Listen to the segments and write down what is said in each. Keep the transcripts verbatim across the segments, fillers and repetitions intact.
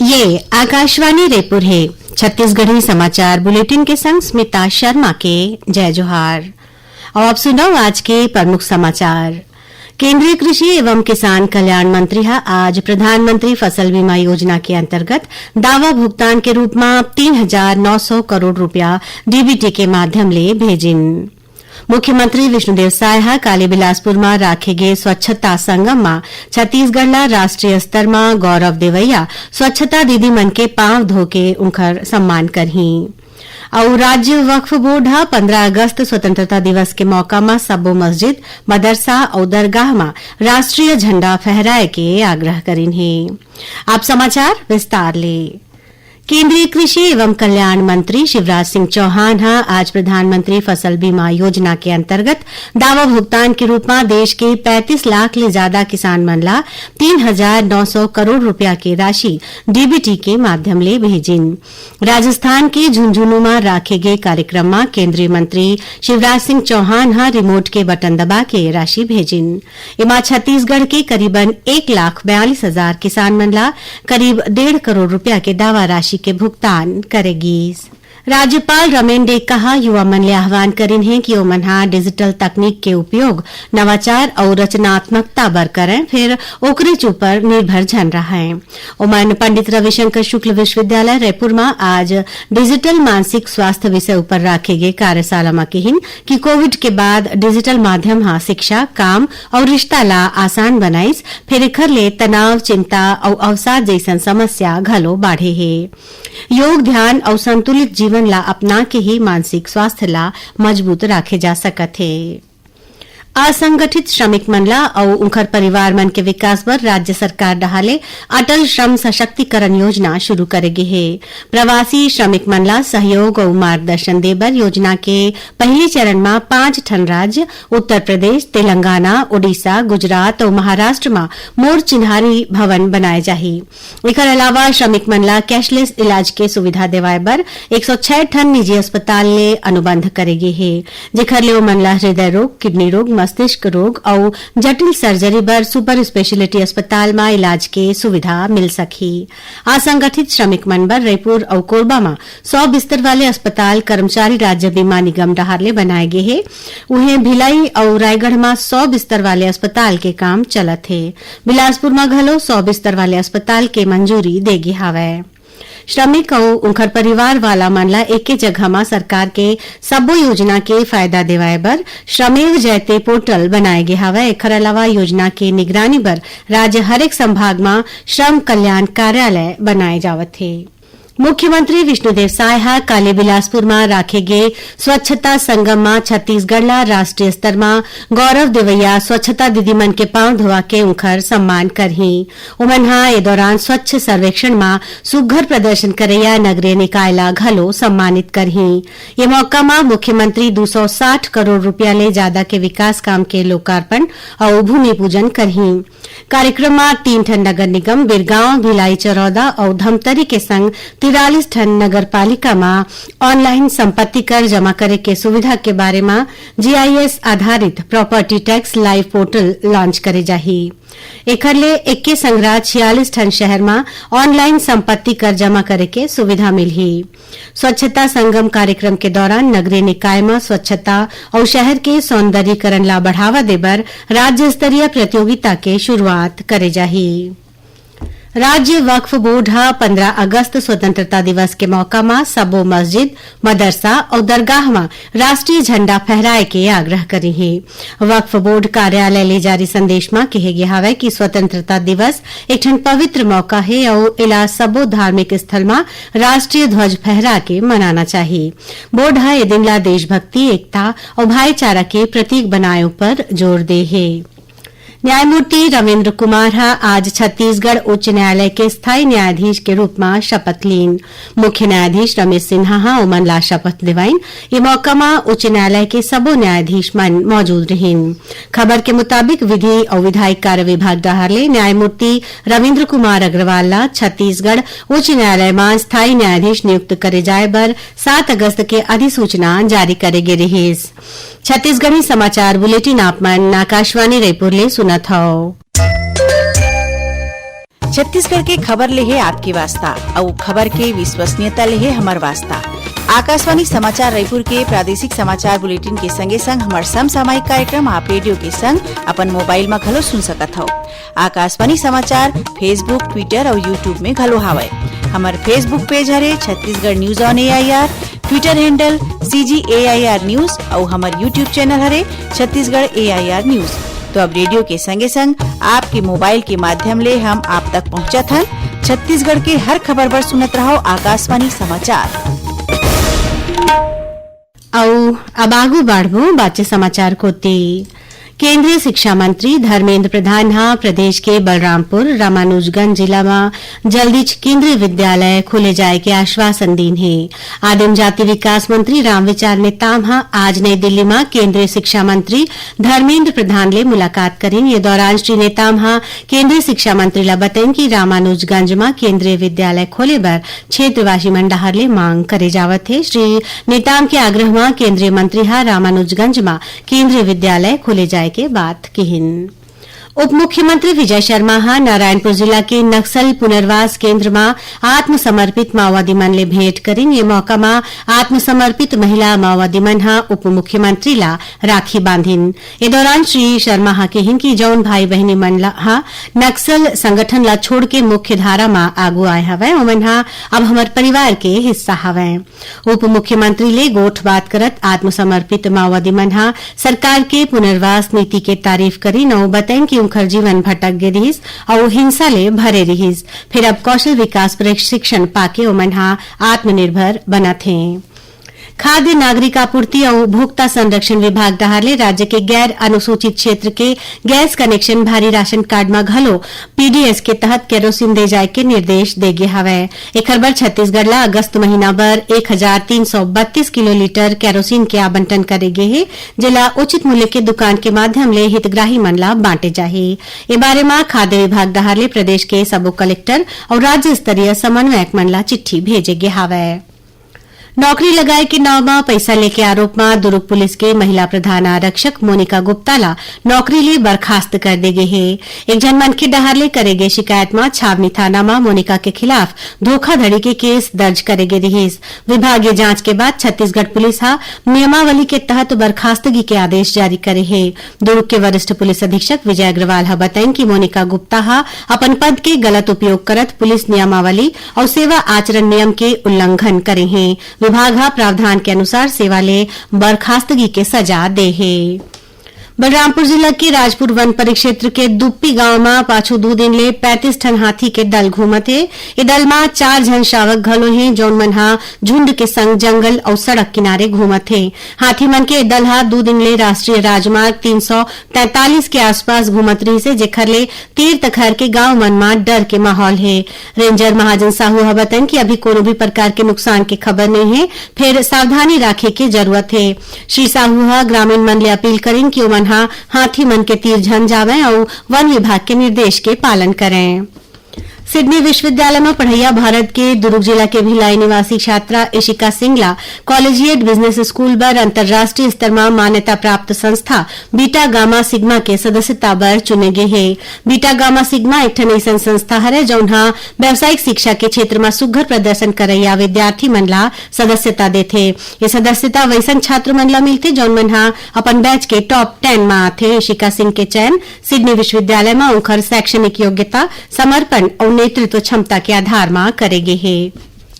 ये आकाशवाणी रायपुर हे। छत्तीसगढ़ी समाचार बुलेटिन के संग स्मिता शर्मा के जय जोहार। अब आप सुनव आज के प्रमुख समाचार। केंद्रीय कृषि एवं किसान कल्याण मंत्री ह आज प्रधानमंत्री फसल बीमा योजना के अंतर्गत दावा भुगतान के रूप म तीन हजार नौ सौ करोड़ रुपया डीबीटी के माध्यम ले भेजिन। मुख्यमंत्री विष्णुदेव साय ह काली बिलासपुर म राखे गे स्वच्छता संगम म छत्तीसगढ़ ल राष्ट्रीय स्तर म गौरव देवइया स्वच्छता दीदी मन के पांव धो के उंखर सम्मान करही। अउ राज्य वक्फ बोर्ड ह पंद्रह अगस्त स्वतंत्रता दिवस के मौका म सब्बो मस्जिद, मदरसा अउ दरगाह म राष्ट्रीय झंडा फहराए के आग्रह करिन हे। आप समाचार विस्तार ले। केंद्रीय कृषि एवं कल्याण मंत्री शिवराज सिंह चौहान ह आज प्रधानमंत्री फसल बीमा योजना के अंतर्गत दावा भुगतान के रूप म देश के पैंतीस लाख ले ज्यादा किसान मन ला तीन हजार नौ सौ करोड़ रुपया के राशि डीबीटी के माध्यम ले भेजिन। राजस्थान के झुंझुनू म राखे गे कार्यक्रम म केंद्रीय मंत्री शिवराज सिंह चौहान ह रिमोट के बटन दबा के राशि भेजिन। एमा छत्तीसगढ़ के करीबन एक लाख बयालीस हजार किसान मन ला करीब डेढ़ करोड़ रुपया के दावा राशि के भुगतान करे गीस। राज्यपाल रमेन डेका ह युवा मन ले आह्वान करिन हे कि ओमन ह डिजिटल तकनीक के उपयोग नवाचार अउ रचनात्मकता बर करंय, फेर ओकरेच ऊपर निर्भर झन रहंय। ओमन पंडित रविशंकर शुक्ल विश्वविद्यालय रायपुर म आज डिजिटल मानसिक स्वास्थ्य विषय ऊपर राखे गे कार्यशाला म किहिन कि कोविड के बाद डिजिटल माध्यम ह शिक्षा, काम अउ रिश्ता ला आसान बनाइस, फेर एखर ले तनाव, चिंता अउ अवसाद जइसन समस्या घलो बाढ़े हे। योग, ध्यान अउ संतुलित जीवन ला अपना के ही मानसिक स्वास्थ्य ला मजबूत राखे जा सकत हे। असंगठित श्रमिक मन ला अउ उंखर परिवार मन के विकास बर राज्य सरकार डहार ले अटल श्रम सशक्तिकरण योजना शुरू करे गे हे। प्रवासी श्रमिक मन ला सहयोग अउ मार्गदर्शन दे बर योजना के पहिली चरण म पांच ठन राज्य, उत्तर प्रदेश, तेलंगाना, ओडिशा, गुजरात अउ महाराष्ट्र म मोर चिन्हारी भवन बनाए जाही। एकर अलावा श्रमिक मन ला कैशलेस इलाज के सुविधा देवाए बर एक सौ छह ठन निजी अस्पताल ले अनुबंध करे गे हे, जेखर ले ओमन ला हृदय रोग, किडनी रोग, मस्तिष्क रोग अउ जटिल सर्जरी बर सुपर स्पेशलिटी अस्पताल म इलाज के सुविधा मिल सकही। असंगठित श्रमिक मन बर रईपुर अउ कोरबा म सौ बिस्तर वाले अस्पताल कर्मचारी राज्य बीमा निगम डहार ले बनाए गे हे। उहें, भिलाई अउ रायगढ़ म सौ बिस्तर वाले अस्पताल के काम चलत हे। बिलासपुर म घलो सौ बिस्तर वाले अस्पताल के मंजूरी दे गे हावय। श्रमिक अउ उंखर परिवार वाला मन ला एके जगह म सरकार के सब्बो योजना के फायदा देवाए बर श्रमेव जयते पोर्टल बनाए गे हावय। एखर अलावा योजना के निगरानी बर राज्य हरेक संभाग म श्रम कल्याण कार्यालय बनाए जावत हे। मुख्यमंत्री विष्णुदेव साय ह काली बिलासपुर म राखे गे स्वच्छता संगम म छत्तीसगढ़ ला राष्ट्रीय स्तर म गौरव देवइया स्वच्छता दीदी मन के पांव धोवा के उंखर सम्मान करही। ओमन ह ए दौरान स्वच्छ सर्वेक्षण म सुघ्घर प्रदर्शन करइया नगरीय निकाय ला घलो सम्मानित करही। ये मौका म मुख्यमंत्री दू सौ साठ करोड़ रुपया ले जादा के विकास काम के लोकार्पण अउ भूमि पूजन करही। कार्यक्रम म तीन ठन नगर निगम, बिरगांव, भिलाई चरौदा अउ धमतरी के संग तिरालीस ठन नगर पालिका म ऑनलाइन संपत्ति कर जमा करे के सुविधा के बारे म जीआईएस आधारित property tax live portal launch करे जाही। एखर ले एके संघरा छियालीस ठन शहर म ऑनलाइन संपत्ति कर जमा करे के सुविधा मिलही। स्वच्छता संगम कार्यक्रम के दौरान नगरीय निकाय म स्वच्छता अउ शहर के सौंदर्यीकरण ला बढ़ावा देबर राज्य स्तरीय प्रतियोगिता के शुरुआत करे जाही। राज्य वक्फ बोर्ड ह पंद्रह अगस्त स्वतंत्रता दिवस के मौका म सबो मस्जिद, मदरसा अउ दरगाह म राष्ट्रीय झंडा फहराए के आग्रह करे हे। वक्फ बोर्ड कार्यालय ले जारी संदेश म कहे गे हावय कि स्वतंत्रता दिवस एक ठन पवित्र मौका हे अउ एला सबो धार्मिक स्थल म राष्ट्रीय ध्वज फहरा के मनाना चाही। बोर्ड ह ए दिन ला देशभक्ति, एकता अउ भाईचारा के प्रतीक बनाए ऊपर जोर दे हे। न्यायमूर्ति रविंद्र कुमार ह आज छत्तीसगढ़ उच्च न्यायालय के स्थायी न्यायाधीश के रूप म शपथ लीन। मुख्य न्यायाधीश रमेश सिन्हा ह ओमन ला शपथ दिवाइन। ए मौका म उच्च न्यायालय के सबो न्यायाधीश मन मौजूद रिहीन। खबर के मुताबिक, विधि अउ विधायिक कार्य विभाग डहार ले न्यायमूर्ति रविंद्र कुमार अग्रवाल ला छत्तीसगढ़ उच्च न्यायालय म स्थायी न्यायाधीश नियुक्त करे जाए बर सात अगस्त के अधिसूचना जारी करे गे रिहीस। छत्तीसगढ़ी समाचार बुलेटिन आप मन आकाशवाणी रायपुर ले सुनत हव। छत्तीसगढ़ के खबर ले हे आपके वास्ता, अउ खबर के विश्वसनीयता ले हे हमर वास्ता। आकाशवाणी समाचार रायपुर के प्रादेशिक समाचार बुलेटिन के संगे संग हमर समसामयिक कार्यक्रम आप रेडियो के संग अपन मोबाइल म घलो सुन सकत हव। आकाशवाणी समाचार Facebook, Twitter अउ YouTube में घलो हावय। हमर Facebook पेज हरे Chhattisgarh news on AIR, Twitter handle CG AIR news अउ हमर YouTube चैनल हरे छत्तीसगढ़ एआईआर न्यूज। तो अब रेडियो के संगे संग आपके मोबाइल के माध्यम ले हम आप तक पहुंचत हन। छत्तीसगढ़ के हर खबर बर सुनत रहव आकाशवाणी समाचार। अउ अब आगू बाढ़बो बाचे समाचार कोती। केंद्रीय शिक्षा मंत्री धर्मेंद्र प्रधान ह प्रदेश के बलरामपुर रामानुजगंज जिला म जल्दीच केंद्रीय विद्यालय खोले जाय के आश्वासन दीन हे। आदिम जाति विकास मंत्री रामविचार नेताम ह आज नई दिल्ली म केंद्रीय शिक्षा मंत्री धर्मेंद्र प्रधान ले मुलाकात करिन। ये दौरान श्री नेताम ह केंद्रीय शिक्षा मंत्री ला बतइन कि रामानुजगंज म केंद्रीय विद्यालय खोले बर क्षेत्रवासी मन डहार ले मांग करे जावत हे। श्री नेताम के आग्रह म केंद्रीय मंत्री ह रामानुजगंज म केंद्रीय विद्यालय खोले जाय के बात किहिन। उप मुख्यमंत्री विजय शर्मा ह नारायणपुर जिला के नक्सल पुनर्वास केंद्र म आत्मसमर्पित माओवादी मन ले भेंट करिन। ये मौका म आत्मसमर्पित महिला माओवादी मन ह उप मुख्यमंत्री ला राखी बांधिन। ए दौरान श्री शर्मा ह किहिन कि जौन भाई बहिनी मन ला ह नक्सल संगठन ला छोड़ के मुख्य धारा म आगू आए हवय, ओमन ह अब हमर परिवार के हिस्सा हवय। उप मुख्यमंत्री ले गोठ बात करत आत्मसमर्पित माओवादी मन ह सरकार के पुनर्वास नीति के तारीफ करिन अउ बतइन कि उंखर जीवन भटक गे रिहिस अउ हिंसा ले भरे रिहिस, फेर अब कौशल विकास प्रशिक्षण पाके ओमन ह आत्मनिर्भर बनत हें। खाद्य नागरिक आपूर्ति अउ उपभोक्ता संरक्षण विभाग डहार ले राज्य के गैर अनुसूचित क्षेत्र के गैस कनेक्शन भारी राशन कार्ड म घलो पीडीएस के तहत केरोसिन दे जाय के निर्देश दे गे हवय। एखर बर छत्तीसगढ़ ला अगस्त महीना बर एक हजार तीन सौ बत्तीस किलो लीटर केरोसिन के आवंटन करे गे हे, जेला उचित मूल्य के दुकान के माध्यम ले हितग्राही मन ला बांटे जाही। ए बारे म खाद्य विभाग डहार ले प्रदेश के सबो कलेक्टर अउ राज्य स्तरीय समन्वयक मन ला चिट्ठी भेजे गे हवय। नौकरी लगाए के नाव म पइसा लेके आरोप म दुरूग पुलिस के महिला प्रधान आरक्षक मोनिका गुप्ता ला नौकरी ले बर्खास्त कर दे गे हे। एक झन मनखे डहार ले करे गे शिकायत म छावनी थाना म मोनिका के खिलाफ धोखाधड़ी के केस दर्ज करे गे रिहिस। विभागीय जांच के बाद छत्तीसगढ़ पुलिस ह नियमावली के तहत बर्खास्तगी के आदेश जारी करे हे। दुरूग के वरिष्ठ पुलिस अधीक्षक विजय अग्रवाल ह बतइन कि मोनिका गुप्ता ह अपन पद के गलत उपयोग करत पुलिस नियमावली अउ सेवा आचरण नियम के उल्लंघन करे हे। विभाग ह प्रावधान के अनुसार सेवा ले बर्खास्तगी के सजा दे हे। बलरामपुर जिला के राजपुर वन परिक्षेत्र के दुप्पी गांव म पाछू दू दिन ले पैंतीस ठन हाथी के दल घूमत हे। ए दल म चार झन शावक घलो हे, जौन मन ह झुंड के संग जंगल अउ सड़क किनारे घूमत हे। हाथी मन के ए दल ह दू दिन ले राष्ट्रीय राजमार्ग तीन सौ तैंतालीस के आसपास घूमत रहिस हे, जेखर ले तीर तखार के गांव मन म डर के माहौल हे। रेंजर महाजन साहू ह बतन कि अभी कोनो भी प्रकार के नुकसान के खबर नइ हे, फेर सावधानी राखे के जरूरत हे। श्री साहू ह ग्रामीण मन ले अपील करिन कि ओमन ह हाथी मन के तीर झन जावंय अउ वन विभाग के निर्देश के पालन करंय। सिडनी विश्वविद्यालय म पढ़इया भारत के दुरूग जिला के भिलाई निवासी छात्रा इशिका सिंह ला कॉलेजिएट बिजनेस स्कूल बर अंतर्राष्ट्रीय स्तर म मान्यता प्राप्त संस्था बीटा गामा सिग्मा के सदस्यता बर चुने गे हे। बीटा गामा सिग्मा एक ठन अइसन संस्था हरय, जउन ह व्यावसायिक शिक्षा के क्षेत्र म सुघ्घर प्रदर्शन करइया विद्यार्थी मन ला सदस्यता देथे। ये सदस्यता वइसन छात्र मन ला मिलथे, जउन मन ह अपन बैच के टॉप टेन म आथे। इशिका सिंह के चयन सिडनी विश्वविद्यालय म उंखर शैक्षणिक योग्यता, समर्पण अउ नेतृत्व क्षमता के आधार म करे गे हे।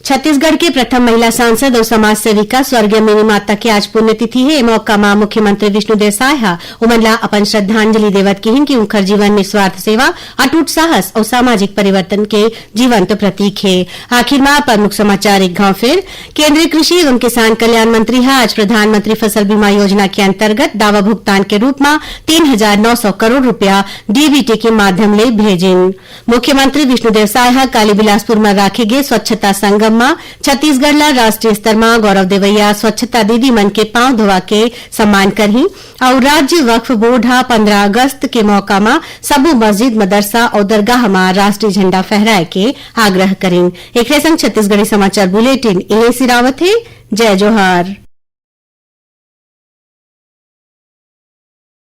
छत्तीसगढ़ के प्रथम महिला सांसद अउ समाज सेविका स्वर्गीय मिनी माता के आज पुण्यतिथि हे। ए मौका म मुख्यमंत्री विष्णुदेव साय ह उमन ला अपन श्रद्धांजलि देवत किहिन कि उंखर जीवन निस्वार्थ सेवा, अटूट साहस अउ सामाजिक परिवर्तन के जीवंत प्रतीक हे। आखिर म प्रमुख समाचार एक घाव फेर। केंद्रीय कृषि एवं किसान कल्याण मंत्री ह आज प्रधानमंत्री फसल बीमा योजना के अंतर्गत दावा भुगतान के रूप म तीन हजार नौ सौ करोड़ रुपया डीबीटी के माध्यम ले भेजिन। मुख्यमंत्री विष्णुदेव साय ह काली बिलासपुर म राखे गे स्वच्छता संगम म छत्तीसगढ़ ल राष्ट्रीय स्तर म गौरव देवइया स्वच्छता दीदी मन के पांव धोवा के सम्मान करही अउ राज्य वक्फ बोर्ड ह पंद्रह अगस्त के मौका म सबो मस्जिद, मदरसा अउ दरगाह म राष्ट्रीय झंडा फहराए के आग्रह करिन। एकरे संग छत्तीसगढ़ी समाचार बुलेटिन इहें सिरावत हे। जय जोहार।